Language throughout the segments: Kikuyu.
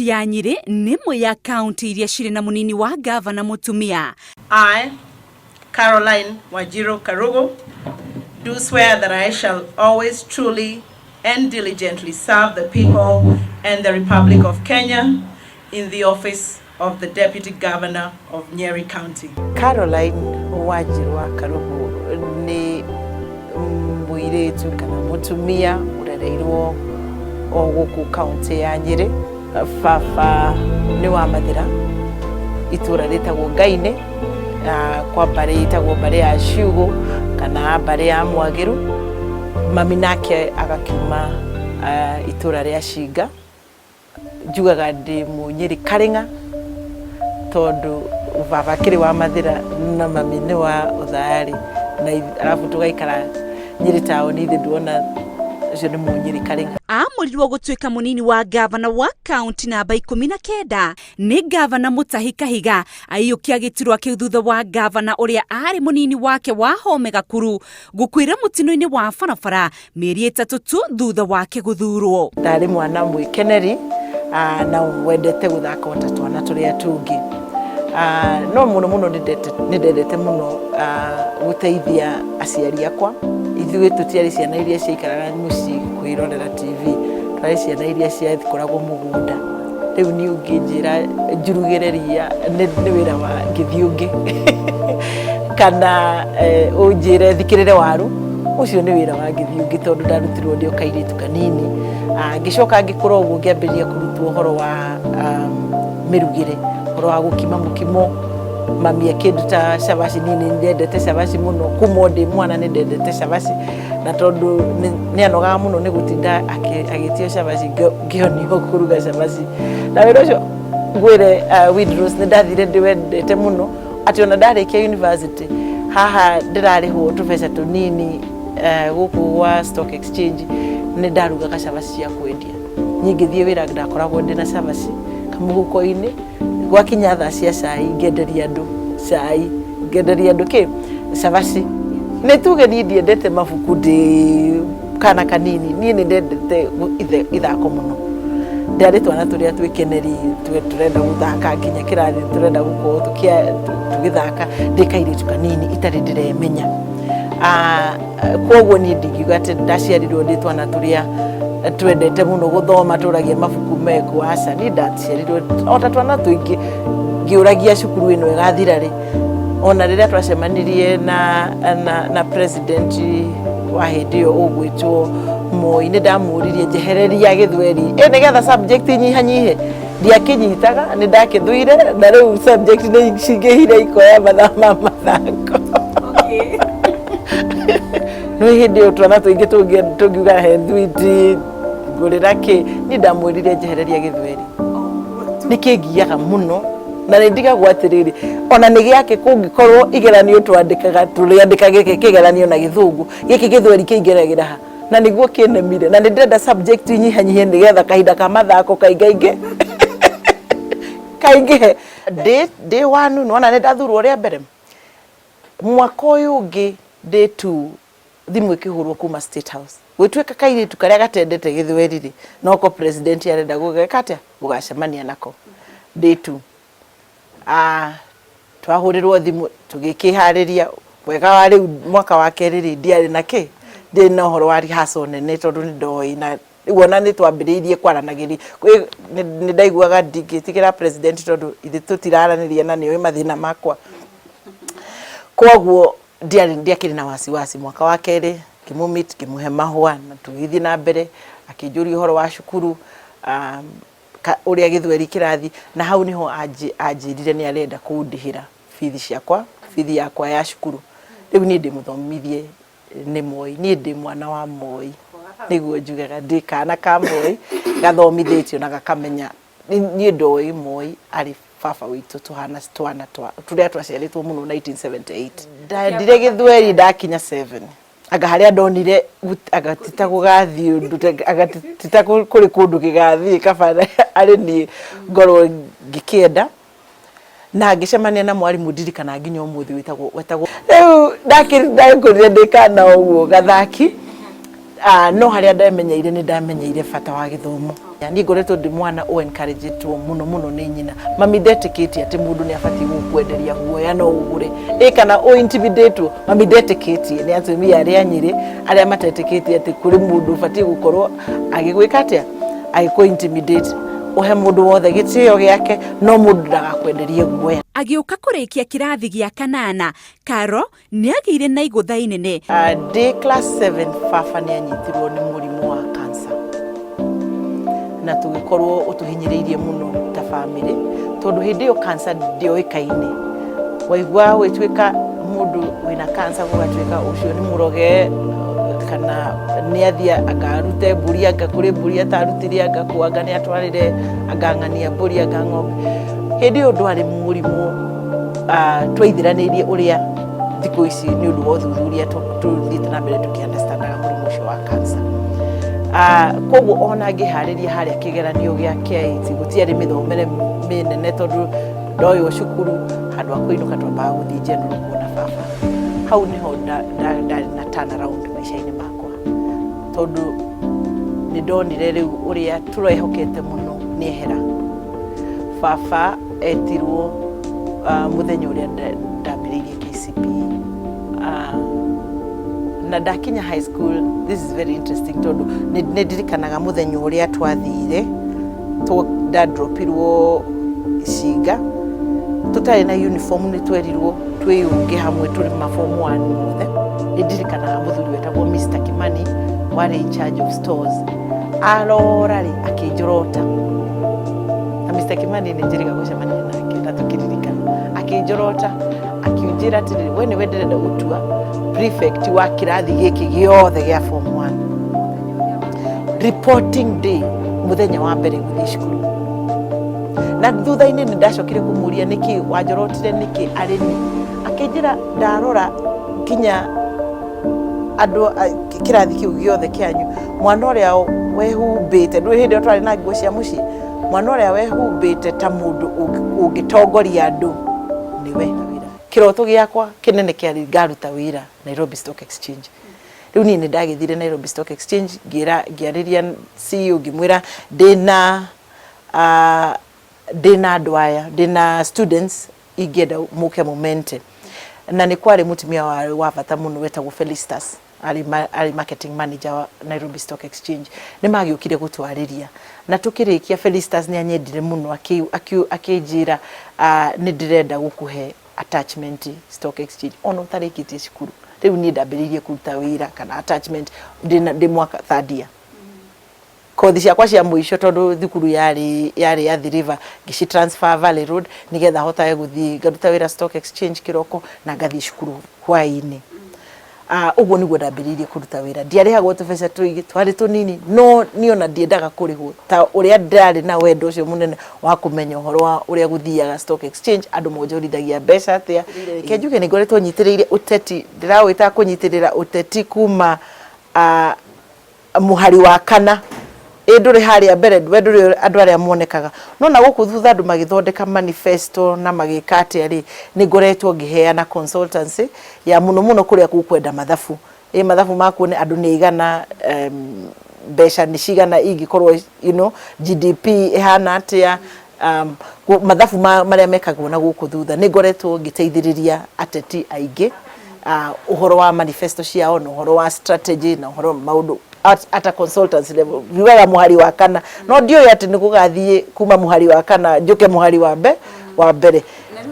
Kaunti ya Nyĩrĩ nĩ ĩmwe ya kaunti iria cirĩ na mũnini wa ngavana mũtumia. I, Caroline Wanjiru Karugu, do swear that I shall always truly and diligently serve the people and the Republic of Kenya in the office of the Deputy Governor of Nyeri County. Caroline Wanjiru wa Karugu nĩ mũirĩtu kana mũtumia ũrereirwo o gũkũ kaũntĩ ya Nyĩrĩ. Baba nĩ wa Mathĩra, itũra rĩtagwo Ngainĩ, kwa mbarĩ ĩtagwo mbarĩ ya Ciugũ kana mbarĩ ya Mwagĩru. Mami nake agakiuma itũra rĩa Cinga. Njugaga ndĩ Mũnyĩrĩ Karĩng'a tondũ baba akĩrĩ wa Mathĩra na mami nĩ wa Othaya-rĩ, na arabu tũgaikara Nyĩrĩ taũni ithe nduona ũcio nĩ Mũnyĩrĩ Karĩng'a. Aamũrirwo gũtuĩka mũnini wa ngavana wa kaunti namba 19 nĩ ngavana Mutahi Kahiga aiyũkia gĩturwa kĩu thutha wa ngavana ũrĩa aarĩ mũnini wake wa Home Gakuru gũkuĩra mũtino-inĩ wa barabara mĩeri 3 tu thutha wake gũthurwo. Ndarĩ mwana mwĩkeneri na wendete gũthaka o ta twana tũrĩa tũngĩ. No mũno mũno nĩ ndendete mũno gũteithia aciari akwa. Ithuĩ tũtiarĩ ciana iria ciaikaraga mũciĩ kwĩrorera TV, twarĩ ciana iria ciakoragwo mũgũnda. Rĩu niĩ ũngĩnjĩra njurugĩre ria nĩ wĩra wa ngĩthiĩ ũngĩ kana ũnjĩre thikĩrĩre waru, ũcio nĩ wĩra wa ngĩthiĩ ũngĩ tondũ ndarutirwo ndĩ o kairĩtu kanini. Ngĩcoka ngĩkũra ũguo ngĩambĩrĩria kũrutwo ũhoro wa mĩrugĩre, ũhoro wa gũkima mũkimo. Mami akĩnduta cabaci, niĩ nĩ ndendete cabaci mũno, kuma o ndĩ mwana nĩ ndendete cabaci, na tondũ nĩ anogaga mũno nĩ gũtinda agĩtio cabaci, ngĩonio kũruga cabaci. Na wĩra ũcio ngwĩre Windrose, nĩ ndathire ndĩwendete mũno atĩ ona ndarĩkia university haha ndĩrarĩhwo tũbeca tũnini gũkũ gwa Stock Exchange, nĩ ndarugaga cabaci cia kwendia. Niĩ ngĩthiĩ wĩra ndakoragwo ndĩna cabaci kamũhuko-inĩ, gwakinya thaa cia cai ngenderia andũ cai, ngenderia andũ kĩ cabaci. Nĩ tuge niĩ ndiendete mabuku ndĩ kana kanini, niĩ nĩ ndendete ithako mũno. Ndarĩ twana tũrĩa twĩkeneri, tũrenda gũthaka nginya kĩrathi, tũrenda gũkorwo tũgĩthaka ndĩ kairĩtu kanini itarĩ ndĩremenya. Koguo niĩ ndingiuga atĩ ndaciarirwo ndĩ twana tũrĩa twendete mũno gũthoma, tũragia mabuku mekũ, aca. Niĩ ndaciarirwo o ta twana tũingĩ ngĩũragia cukuru ĩno ĩgathira rĩ. Ona rĩrĩa twacemanirie na president wa hĩndĩ ĩyo ũgwĩtwo Moi, nĩ ndamũririe njehereria gĩthweri nĩgetha subject inyihanyihe. Ndiakĩnyitaga, nĩ ndakĩthũire, na rĩu subject nĩ cingĩhire ikoya mathaa ma mathako. No hĩndĩ ĩyo twana tũingĩ tũngiuga he thwiti ngũrĩra kĩ, niĩ ndamwĩrire njehereria gĩthweri. Nĩ kĩngiaga mũno na nĩ ndigagwo atĩrĩrĩ, ona nĩ gĩake kũngĩkorwo igeranio twandĩkaga, tũrĩandĩka gĩkĩ kĩgeranio na gĩthũngũ, gĩkĩ gĩthweri kĩingĩragĩra ha, na nĩguo kĩnemire, na nĩ ndĩrenda subject inyihanyihe nĩgetha kahinda ka mathako kaingaingĩ kaingĩhe. Ndĩ one nĩwona nĩ ndathurwo rĩa mbere, mwaka ũyũ ũngĩ ndĩ two thimũ ĩkĩhũrwo kuma State House, gwĩtuĩka kairĩtu karĩa gatendete gĩthweri rĩ, noko president arenda gũgeka atĩa, gũgacemania nako. Ndĩ two twahũrĩrwo thimũ tũgĩkĩharĩria wega wa rĩu mwaka wa kerĩ rĩ, ndiarĩ na kĩ, ndiarĩ na ũhoro wa rehearsal nene tondũ nĩ ndoĩ, na rĩu ona nĩ twambĩrĩirie kwaranagĩria, nĩ ndaiguaga ndingĩtigĩra president tondũ ithuĩ tũtiraranĩria na nĩoĩ mathĩna makwa. Koguo ndiakĩrĩ na wasiwasi. Mwaka wa kerĩ ngĩmũ meet, ngĩmũhe mahũa na tũgĩthiĩ na mbere, akĩnjũria ũhoro wa cukuru, ũrĩa gĩthweri kĩrathiĩ, na hau nĩho anjĩrire nĩ arenda kũndĩhĩra bithi ciakwa, bithi yakwa ya cukuru. Rĩu niĩ ndĩmũthomithie nĩ Moi, niĩ ndĩ mwana wa Moi, nĩguo njugaga ndĩ kana ka Moi gathomithĩtio na gakamenya. Niĩ ndoĩ Moi arĩ baba witũ, tũhana twana tũrĩa twaciarĩtwo mũno 1978. Ndendire gĩthweri ndakinya 7, anga harĩa ndonire anga ti ta gũgathiĩ ũndũ, anga ti ta kũrĩ kũndũ gĩgathiĩ, kaba arĩ niĩ ngorwo ngĩkĩenda. Na ngĩcemania na mwarimũ ndirikana nginya ũmũthĩ wĩtagwo wetagwo rĩu ndakũrire ndĩ kana ũguo gathaki. No harĩa ndamenyeire, nĩ ndamenyeire bata wa gĩthomo. Niĩ ngoretwo ndĩ mwana ũ encouragetwo mũno mũno nĩ nyina. Mami ndetĩkĩtie atĩ mũndũ nĩ abatiĩ gũkwenderia guoya no ũgũre ĩ kana ũ intimidatwo. Mami ndetĩkĩtie, nĩ atumia arĩa Nyĩrĩ arĩa matetĩkĩtie atĩ kũrĩ mũndũ ũbatiĩ gũkorwo agĩgwĩka atĩa, agĩkũ intimidate. Ũhe mũndũ wothe gĩtĩo gĩake, no mũndũ ndagakwenderie guoya. Agĩũka kũrĩkia kĩrathi gĩa kanana, Caro nĩ agĩire na igũtha inene. Ndĩ class 7, baba nĩ anyitirwo nĩ mũrimũ wa cancer, na tũgĩkorwo ũtũhinyĩrĩirie mũno ta bamĩrĩ, tondũ hĩndĩ ĩyo cancer ndĩoĩkaine. Waigua gwĩtuĩka mũndũ wĩna cancer, gũgatuĩka ũcio nĩ mũroge, kana nĩ athiĩ anga arute mbũri, anga kũrĩ mbũri atarutire, anga kũ, anga nĩ atwarĩre, anga ng'ania mbũri, anga ng'ombe. Hĩndĩ ĩyo ndwarĩ mũrimũ twaithĩranĩirie ũrĩa thikũ ici nĩ ũndũ wa ũthuthuria tũthiĩte na mbere tũkĩ-understandaga mũrimũ ũcio wa cancer. Koguo ona ngĩharĩria harĩa kĩgeranio gĩa KIET, gũtiarĩ mĩthomere mĩnene, tondũ ndoywo cukuru, handũ ha kũinũka twambaga gũthiĩ general kuona baba. Hau nĩho ndarĩ na turn around maica-inĩ makwa, tondũ nĩ ndonire rĩu ũrĩa tũrehokete mũno nĩ ehera. Baba etirwo mũthenya ũrĩa ndambĩrĩirie KCPE na ndakinya high school. This is very interesting, tondũ nĩ ndirikanaga mũthenya ũrĩa twathire, ndadropirwo Cinga tũtarĩ na uniform, nĩ twerirwo twĩyũnge hamwe tũrĩ ma form one mothe. Nĩ ndirikanaga mũthuri wetagwo Mr. Kimani, warĩ in charge of stores, arora rĩ, akĩnjorota. Na Mr. Kimani nĩ njĩrĩga gũcemania nake na tũkĩririkana, akĩnjorota, akĩnjĩra atĩrĩrĩ, "We nĩwe ndĩrenda gũtua prefect wa kĩrathi gĩkĩ gĩothe gĩa form 1." Reporting day, mũthenya wa mbere gũthiĩ cukuru. Na thutha-inĩ nĩ ndacokire kũmũria, "Nĩkĩ wanjorotire nĩkĩ arĩ ni?" Akĩnjĩra, "Ndarora nginya andũ kĩrathi kĩu gĩothe kĩanyu, mwana ũrĩa wehumbĩte, ndũĩ hĩndĩ ĩyo twarĩ na nguo cia mũciĩ, mwana ũrĩa wehumbĩte ta mũndũ ũngĩtongoria andũ nĩwe." Kĩroto gĩakwa kĩnene kĩarĩ ngaruta wĩra Nairobi Stock Exchange. Rĩu niĩ nĩ ndagĩthire Nairobi Stock Exchange, ngĩra, ngĩarĩria CEO, ngĩmwĩra ndĩna andũ aya, ndĩna students ingĩenda mũke mũmente. Na nĩ kwarĩ mũtumia warĩ wa bata mũno wetagwo Felistas, arĩ marketing manager wa Nairobi Stock Exchange. Nĩ magĩũkire gũtwarĩria na tũkĩrĩkia. Felistas nĩ anyendire mũno, akĩnjĩra, "Nĩ ndĩrenda gũkũhe attachment Stock Exchange ona ũtarĩkĩtie cukuru." Rĩu niĩ ndambĩrĩirie kũruta wĩra kana attachment ndĩ mwaka third year. Kothi ciakwa cia mũico, tondũ thukuru yarĩ Athi River, ngĩci transfer Valley Road nĩgetha hotage gũthiĩ ngaruta wĩra Stock Exchange kĩroko na ngathiĩ cukuru hwaĩ-inĩ. Ũguo nĩguo ndambĩrĩirie kũruta wĩra. Ndiarĩhagwo tũbeca tũingĩ, twarĩ tũnini, no niĩ ona ndiendaga kũrĩhwo, ta ũrĩa ndarĩ na wendo ũcio mũnene wa kũmenya ũhoro wa ũrĩa gũthiaga Stock Exchange, andũ monjorithagia mbeca atĩa. Reke njuge nĩ ngoretwo nyitĩrĩire ũteti, ndĩrawĩta kũnyitĩrĩra ũteti, kuma mũhari wa kana. Ĩ ndũrĩ harĩa mbere, we ndũrĩ andũ arĩa monekaga, no na gũkũ thutha andũ magĩthondeka manifesto na magĩka atĩa rĩ, nĩ ngoretwo ngĩheana consultancy ya mũno mũno kũrĩa gũkwenda mathabu. Ĩ mathabu makuo nĩ andũ nĩ aigana, mbeca nĩ cigana ingĩkorwo, GDP ĩhana atĩa, mathabu marĩa mekagwo na gũkũ thutha. Nĩ ngoretwo ngĩteithĩrĩria ateti aingĩ ũhoro wa manifesto ciao na ũhoro wa strategy na ũhoro maũndũ at a consultancy level. Ngiugaga mũhari wa kana, no ndiũĩ atĩ nĩ gũgathiĩ kuma mũhari wa kana njũke mũhari wa mbere.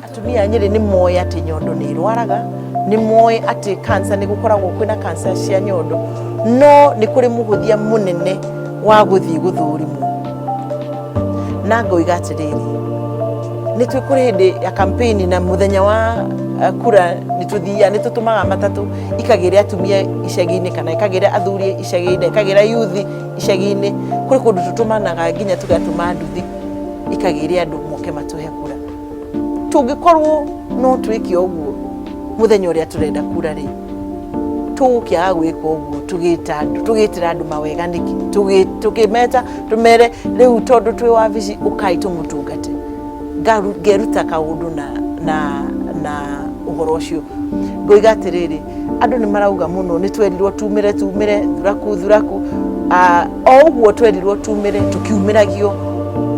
Atumia a Nyĩrĩ nĩ moĩ atĩ nyondo nĩ irwaraga, nĩ moĩ atĩ cancer, nĩ gũkoragwo kwĩna cancer cia nyondo, no nĩ kũrĩ mũhũthia mũnene wa gũthiĩ gũthũrimwo. Na ngoiga atĩrĩrĩ, nĩ twĩ kũrĩ hĩndĩ ya campaign na mũthenya wa kura, nĩ tũthiaga, nĩ tũtũmaga matatũ ikagĩre atumia icagi-inĩ kana ikagĩre athuri icagi-inĩ, ikagĩra yuthi icagi-inĩ. Kũrĩ kũndũ tũtũmanaga nginya tũgatũma nduthi ikagĩre andũ moke matũhe kura. Tũngĩkorwo no twĩke ũguo mũthenya ũrĩa tũrenda kura rĩ, tũgũkĩaga gwĩka ũguo tũgĩta andũ, tũgĩtĩra andũ mawega nĩkĩ? Tũkĩmeta tũmere rĩu tondũ twĩ wabici, ũkai tũmũtungate. Ngeruta kaũndũ na ũhoro ũcio. Ngoiga atĩrĩrĩ, Andũ nĩ marauga mũno nĩ twerirwo tumĩre tumĩre thuraku thuraku. O ũguo twerirwo tumĩre tũkiumĩragio,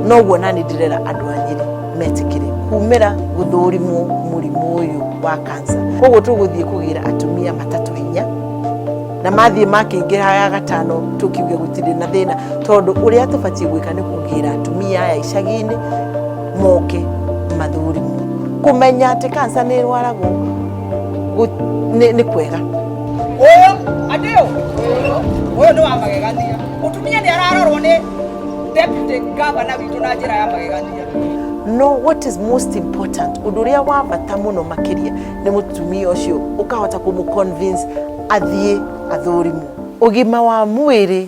noguo nani ndĩrera andũ a Nyĩrĩ metĩkĩre kumĩra gũthũrimwo mũrimũ ũyũ wa cancer. Koguo tũgũthiĩ kũgĩra atumia matatũ hinya, na mathiĩ makĩingĩra ya gatano tũkiuge gũtirĩ na thĩna, tondũ ũrĩa tũbatiĩ gwĩka nĩ kũgĩra atumia aya icagi-inĩ moke mathũrimwo. Kũmenya atĩ cancer nĩ ĩrwaragwo nĩ kwega. Ũyũ andĩũ ũyũ nĩ wa magegania, mũtumia nĩ ararorwo nĩ deputy governor witũ na njĩra ya magegania. No what is most important, ũndũ ũrĩa wa bata mũno makĩria nĩ mũtumia ũcio ũkahota kũmũ convince athiĩ athũrimwo. Ũgima wa mwĩrĩ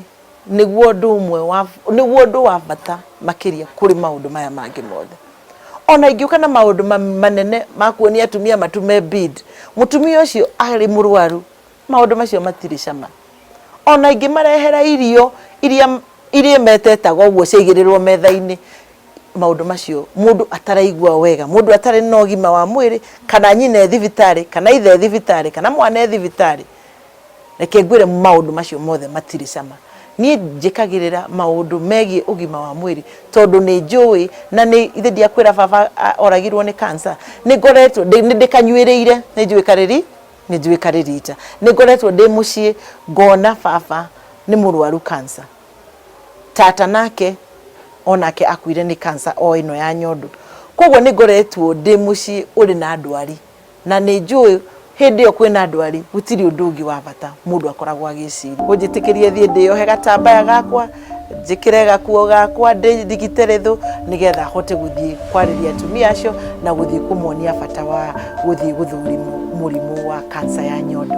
nĩguo ũndũ ũmwe wa nĩguo ũndũ wa bata makĩria kũrĩ maũndũ maya mangĩ mothe. Ona ingĩũka na maũndũ manene ma kuonia atumia matume bead, mũtumia ũcio arĩ mũrwaru, maũndũ macio matirĩ cama. Ona ingĩmarehera irio iria iria metetaga ũguo ciaigĩrĩrwo metha-inĩ, maũndũ macio mũndũ ataraigua wega, mũndũ atarĩ na ũgima wa mwĩrĩ, kana nyina e thibitarĩ, kana ithe e thibitarĩ, kana mwana e thibitarĩ, reke ngwĩre maũndũ macio mothe matirĩ cama. Niĩ njĩkagĩrĩra maũndũ megiĩ ũgima wa mwĩrĩ tondũ nĩ njũĩ na nĩ ithe ndiakwĩra baba oragirwo nĩ cancer. Nĩ ngoretwo nĩ ndĩkanyuĩrĩire, nĩ njũĩ karĩri nĩ njũĩ karĩrita. Nĩ ngoretwo ndĩ mũciĩ ngona baba nĩ mũrwaru cancer. Tata nake onake akuire nĩ cancer o ĩno ya nyondo. Koguo nĩ ngoretwo ndĩ mũciĩ ũrĩ na ndwari, na nĩ njũĩ hĩndĩ ĩyo kwĩna ndwari gũtirĩ ũndũ ũngĩ wa bata mũndũ akoragwo agĩciria. Ũnjĩtĩkĩrie thiĩ ndĩyohe gatambaya gakwa, njĩkĩre gakuo gakwa, ndĩrigite rĩthũ, nĩgetha hote gũthiĩ kwarĩria atumia acio na gũthiĩ kũmonia bata wa gũthiĩ gũthũrimwo mũrimũ wa cancer ya nyondo.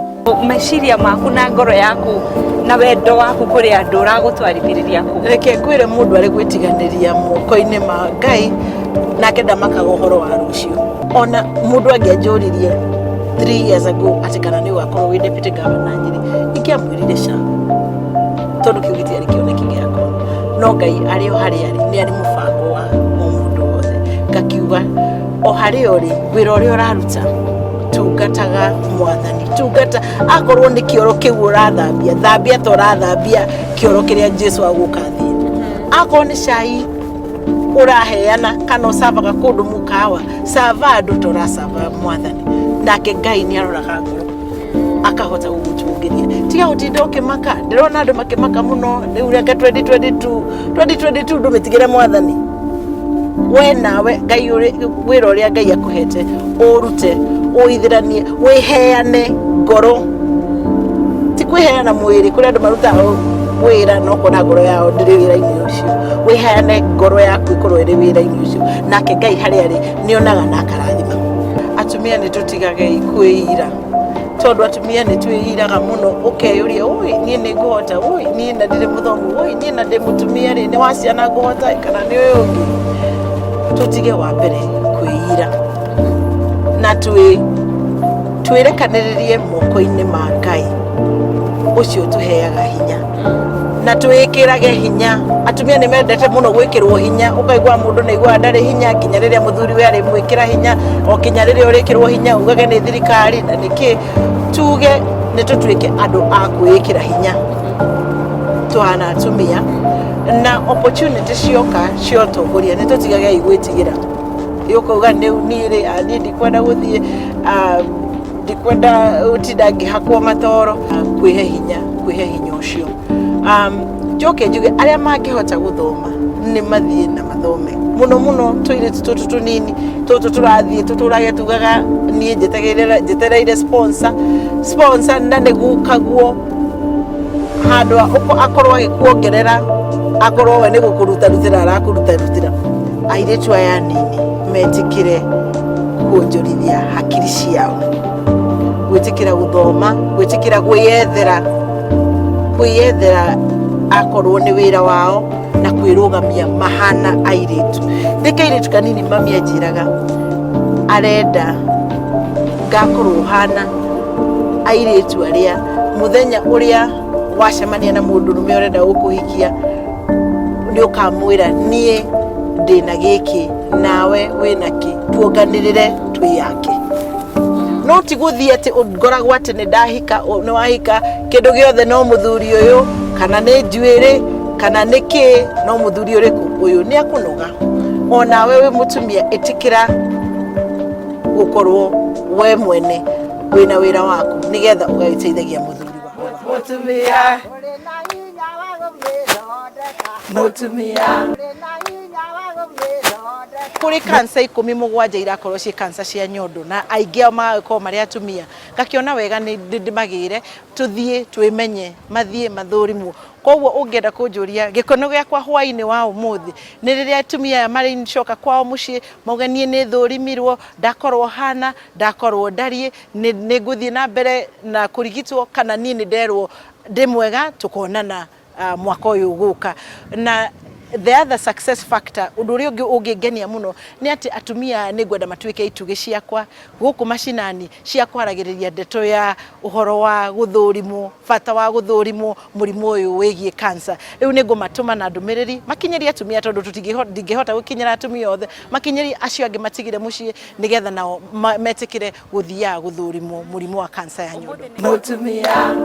Meciria maku na ngoro yaku na wendo waku kũrĩ andũ ũragũtwarithĩrĩria kũ? Reke ngwĩre, mũndũ arĩ gwĩtiganĩria moko-inĩ ma Ngai, nake ndamakaga ũhoro wa rũciũ. Ona mũndũ angĩanjũririe 3 years ago atĩ kana nĩ ũgakorwo wĩ deputy governor Nyĩrĩ, ingĩamwĩrire ca, tondũ kĩu gĩtiarĩ kĩoneki gĩakwa. No Ngai arĩ o harĩa arĩ, nĩ arĩ mũbango wa o mũndũ wothe. Ngakiuga o harĩa ũrĩ, wĩra ũrĩa ũraruta, tungataga Mwathani, tungata. Akorwo nĩ kĩoro kĩu ũrathambia, thambia ta ũrathambia kĩoro kĩrĩa Jesu agũka thiĩ. Akorwo nĩ cai ũraheana kana ũcavaga kũndũ mũkawa, cava andũ ta ũracava Mwathani. Nake Ngai nĩ aroraga ngoro akahota gũgũtũngĩria. Tiga gũtinda ũkĩmaka. Ndĩrona andũ makĩmaka mũno rĩu, reke 2022 2022 ndũmĩtigĩre Mwathani. We nawe Ngai wĩra ũrĩa Ngai akũhete ũrute, ũithĩranie, wĩheane ngoro, ti kwĩheana mwĩrĩ. Kũrĩ andũ marutaga wĩra no kona ngoro yao ndĩrĩ wĩra-inĩ ũcio. Wĩheane, ngoro yaku ĩkorwo ĩrĩ wĩra-inĩ ũcio, nake Ngai harĩa arĩ nĩonaga na akarathima. Atumia nĩ tũtigagei kwĩira, tondũ atumia nĩ twĩiraga mũno. Ũkeyũria, ui, niĩ nĩ ngũhota? Ui, niĩ na ndirĩ mũthomu? Ui, niĩ na ndĩ mũtumia rĩ, nĩ wa ciana, ngũhota kana nĩ ũyũ ũngĩ? Tũtige wa mbere kwĩira na twĩrekanĩrĩrie moko-inĩ ma Ngai ũcio ũtũheaga hinya, na twĩkĩrage hinya. Atumia nĩ mendete mũno gwĩkĩrwo hinya. Ũkaigua mũndũ nĩ aiguaga ndarĩ hinya nginya rĩrĩa mũthuri we arĩmwĩkĩra hinya, o kinya rĩrĩa ũrĩkĩrwo hinya ugage nĩ thirikari na nĩkĩ. Tuge nĩ tũtuĩke andũ a kwĩĩkĩra hinya tũhana atumia, na opportunity cioka cia ũtongoria nĩ tũtigagei gwĩtigĩra. Ũkauga niĩ rĩ, niĩ ndikwenda gũthiĩ, ndikwenda gũtinda ngĩhakwo matoro. Kwĩhe hinya, kwĩhe hinya ũcio. Njoke njuge arĩa mangĩhota gũthoma nĩ mathiĩ na mathome, mũno mũno tũirĩtu tũtũ tũnini tũtũ tũrathiĩ tũtũrage tugaga niĩ njetereire sponsor, sponsor, na nĩ gũkaguo handũ akorwo agĩkuongerera, akorwo we nĩ gũkũrutarutĩra arakũrutarutĩra. Airĩtu aya anini metĩkĩre kuonjorithia hakiri ciao, gwĩtĩkĩra gũthoma, gwĩtĩkĩra gwĩyethera, kwĩyethera akorwo nĩ wĩra wao na kwĩrũgamia mahana airĩtu. Ndĩ kairĩtu kanini, mami anjĩraga arenda ngakorwo hana airĩtu arĩa mũthenya ũrĩa wacemania na mũndũrũme ũrenda gũkũhikia nĩ ũkamwĩra, niĩ ndĩna gĩkĩ nawe wĩna kĩ, tuonganĩrĩre twĩyake. No ti gũthiĩ atĩ ngoragwo atĩ nĩ ndahika, nĩ wahika kĩndũ gĩothe no mũthuri ũyũ, kana nĩ njuĩrĩ, kana nĩ kĩ, no mũthuri ũrĩkũ ũyũ nĩ akũnoga. Onawe wĩ mũtumia ĩtĩkĩra gũkorwo we mwene wĩna wĩra waku nĩgetha ũgagĩteithagia mũthuri waku. Mũtumia, mũtumia. Kũrĩ cancer 17 irakorwo ciĩ cancer cia nyondo na aingĩ ao magakorwo marĩ atumia. Ngakĩona wega nĩ ndĩmagĩre tũthiĩ twĩmenye, mathiĩ mathũrimwo. Koguo ũngĩenda kũnjũria gĩkeno gĩakwa hwainĩ wa ũmũthĩ nĩ rĩrĩa atumia aya marĩcoka kwao mũciĩ mauge niĩ nĩ thũrimirwo, ndakorwo hana, ndakorwo ndariĩ, nĩ ngũthiĩ na mbere na kũrigitwo kana niĩ nĩ nderwo ndĩ mwega tũkonana mwaka ũyũ ũgũka. Na the other success factor, ũndũ ũrĩa ũngĩ ũngĩngenia mũno nĩ atĩ atumia aya nĩ ngwenda matuĩke itugĩ ciakwa gũkũ macinani cia kwaragĩrĩria ndeto ya ũhoro wa gũthũrimwo, bata wa gũthũrimwo mũrimũ ũyũ wĩgiĩ cancer. Rĩu nĩ ngũmatũma na ndũmĩrĩri makinyĩrie atumia tondũ ndingĩhota gũkinyĩra atumia othe, makinyĩrie acio angĩ matigire mũciĩ nĩgetha nao metĩkĩre gũthiaga gũthũrimwo mũrimũ wa cancer ya nyondo. Mũtumia.